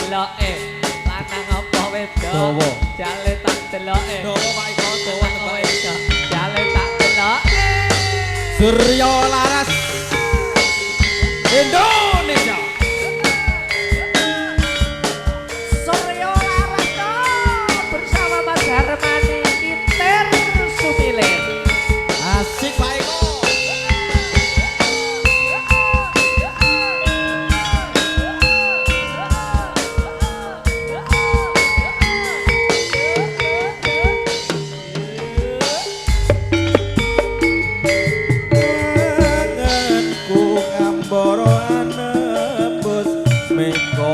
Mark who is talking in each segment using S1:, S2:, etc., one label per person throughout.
S1: deloke. Lanang apa wedok?
S2: Dawa.
S1: Jale tak deloke.
S2: Dawa Pak Eko, dawa tebake.
S1: Wedok. Jale tak deloke.
S2: Surya Laras Indonesia.
S1: Surya Laras bersama Mas Harmani Kitir Sumilir.
S2: Asik Pak Eko. Anganku ngambara anembus mega,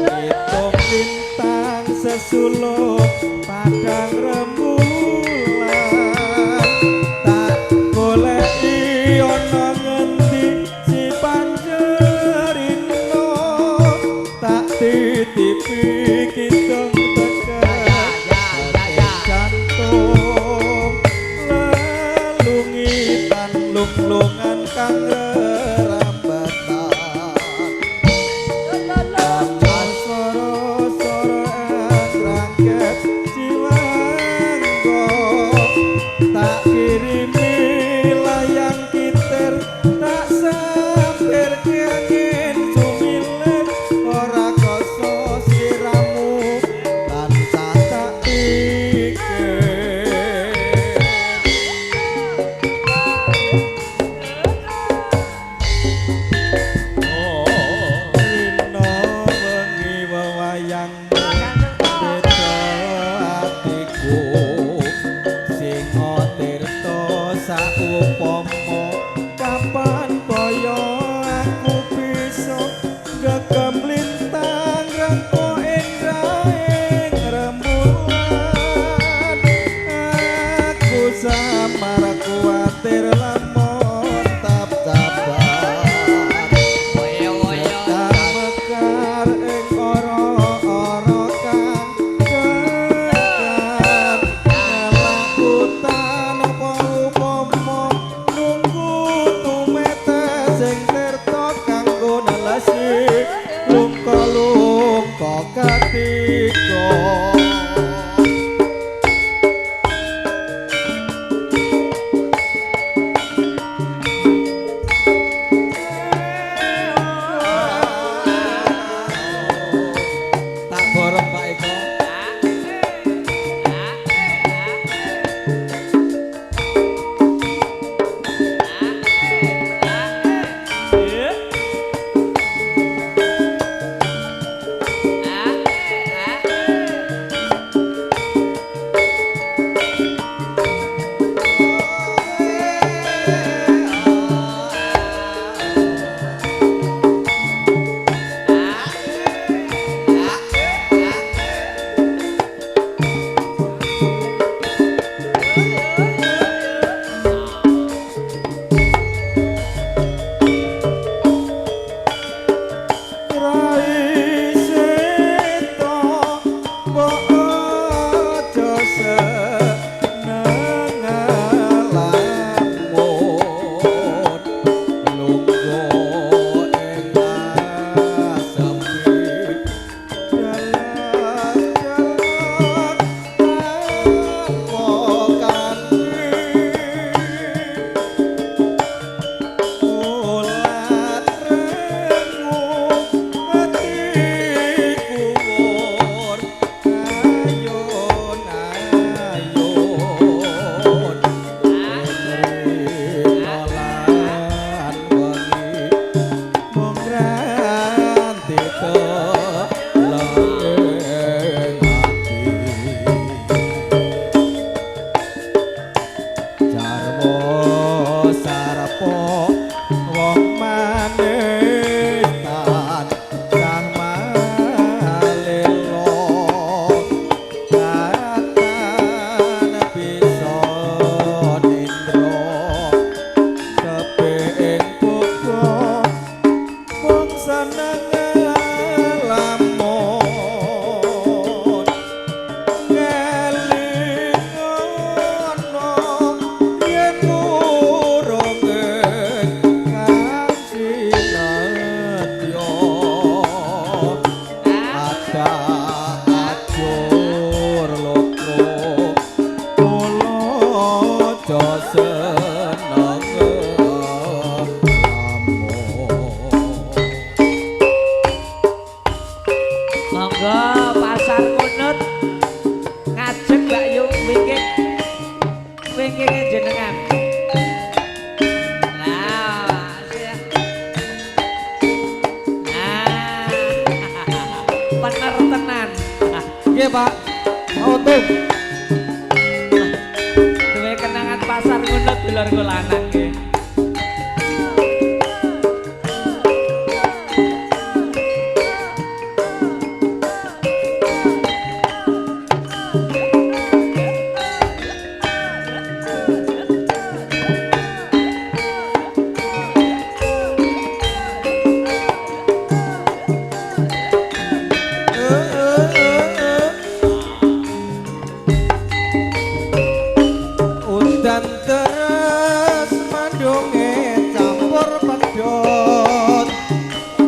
S2: hitung lintang sesuluk padang rembulan, tak goleki ana ngendi si panjerino, tak titipi kidung tekan jantung lelungitan lunglungan kang rerambatan. Soro-soro rangket jiwangga, tak kirimi layang kitir, tak sampir angin sumilir, ora koso sliramu tansah tak pikir. Rino wengi wewayang beda atiku, Singa Tirta saupama kapan kaya aku bisa gegem lintang rengko endraing rembulan. Aku samar kuwatir lamun tap-tapan
S1: Woyo-woyo.
S2: Mekar ing ora-ora kang kekar, ngelakutan apa upama nunggu tumetes ing tirta kanggo nelesi lungka-lungka katiga. Tak borong Pak Eko. Rai seta mbok aja seneng ngalamun, lungguh ing sepi dalan-dalan tanpa kanthi. Ulat rengu atiku wur ayun-ayun. Untung.
S1: Duwe kenangan pasar ngono dulurku lanang nggih.
S2: Udan terus mandunge campur pedhot.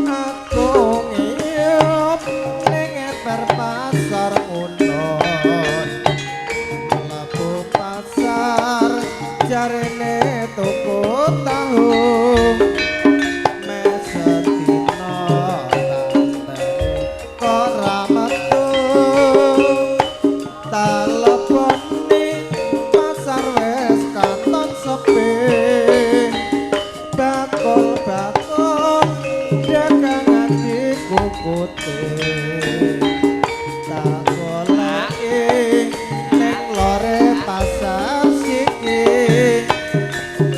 S2: Aku ngiyup ning emper pasar Ngunut. Mlebu pasar jarene tuku tahu. Mes sedina tantene kok ra metu. Telepone pasar wis katon sepi. Bakul-bakul dagangan dikukuti. Tak goleki ning lore pasar siki.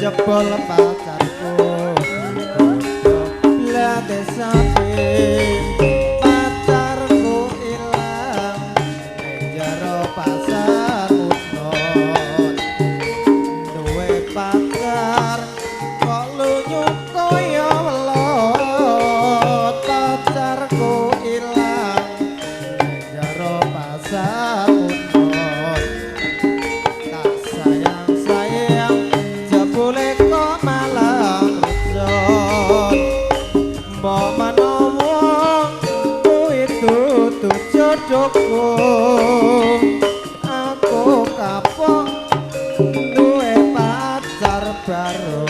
S2: Jebol pacarku digodhog blate sapi. Pacarku ilang ning jero pasar Ngunut. Duwe pacar kok lunyu kaya welot. Pacarku ilang ning jero pasar Ngunut. Tak sayang-sayang jebule kok malah ngrucut. Mbok menawa kuwi dudu jodohku. Aku kapok duwe pacar baru.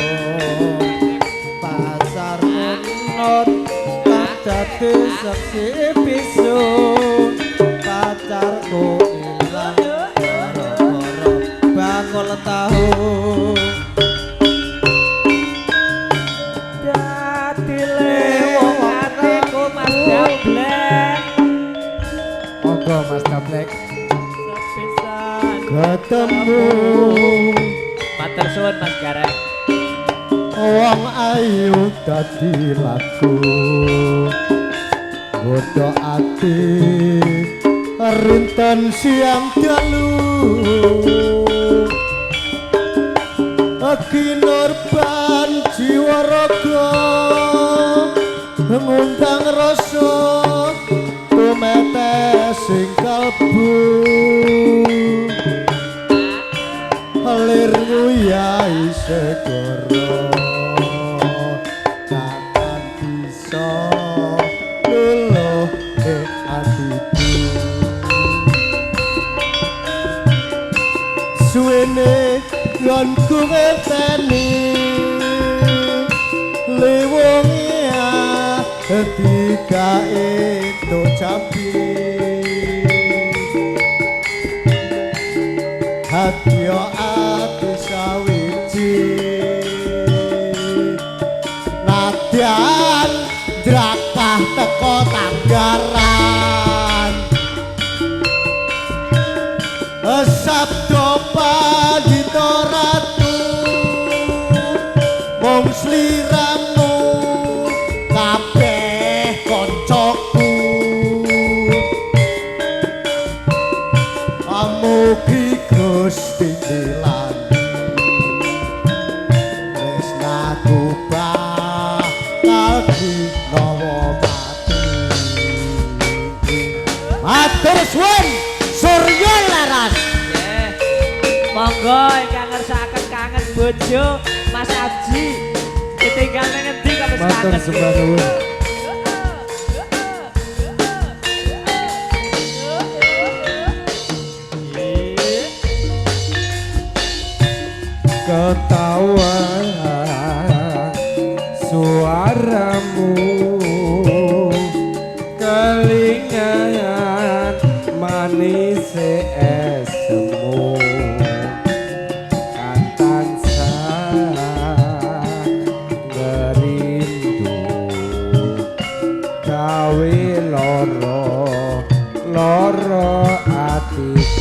S2: Pasar Ngunut tak dadi seksi bisu. Pacarku ilang gara-gara bakul tahu.
S1: Dadi lewong atiku Mas Dablek.
S2: Monggo Mas Dablek.
S1: Sepisan
S3: Ketemu
S1: Matur suwun Mas Gareng.
S3: wong ayu dadi laku. Godho ati rinten siang dalu. Kinorban jiwa raga ngundang rasa tumetes sing kalbu. Lir nguyai segara kapan bisa luluh atiku. Suwene nggonku ngenteni lewonge ketika itu capi. Hati aku sawiji nadyan drakah teko tanggaran. Sabdo Pandita Ratu mung sliramu kabeh koncoku. Amugi Gusti dilani tresnaku bakal dinawa pati. Matur suwun Surya Laras.
S1: Nggih. Monggo ingkang ngersakaken kangen bojo Mas Aji. Ditinggal nang ngendi kok wis
S2: Matur
S1: kangen.
S2: sembah nuwun. Ketawa suaramu kelingan manis esmu. Kan tansah ngerindu gawe loro loro atiku.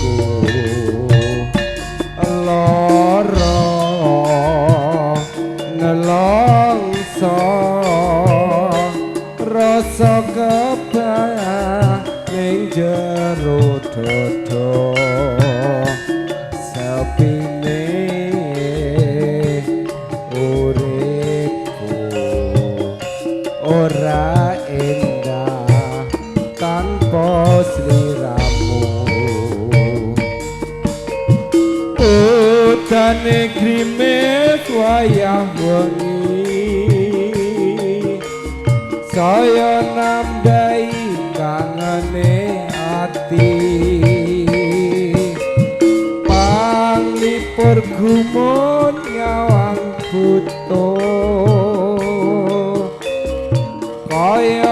S2: tanpa sliramu. Udane grimis wayah wengi, saya nambahi kangene ati. Panglipur gumun nyawang buta, kaya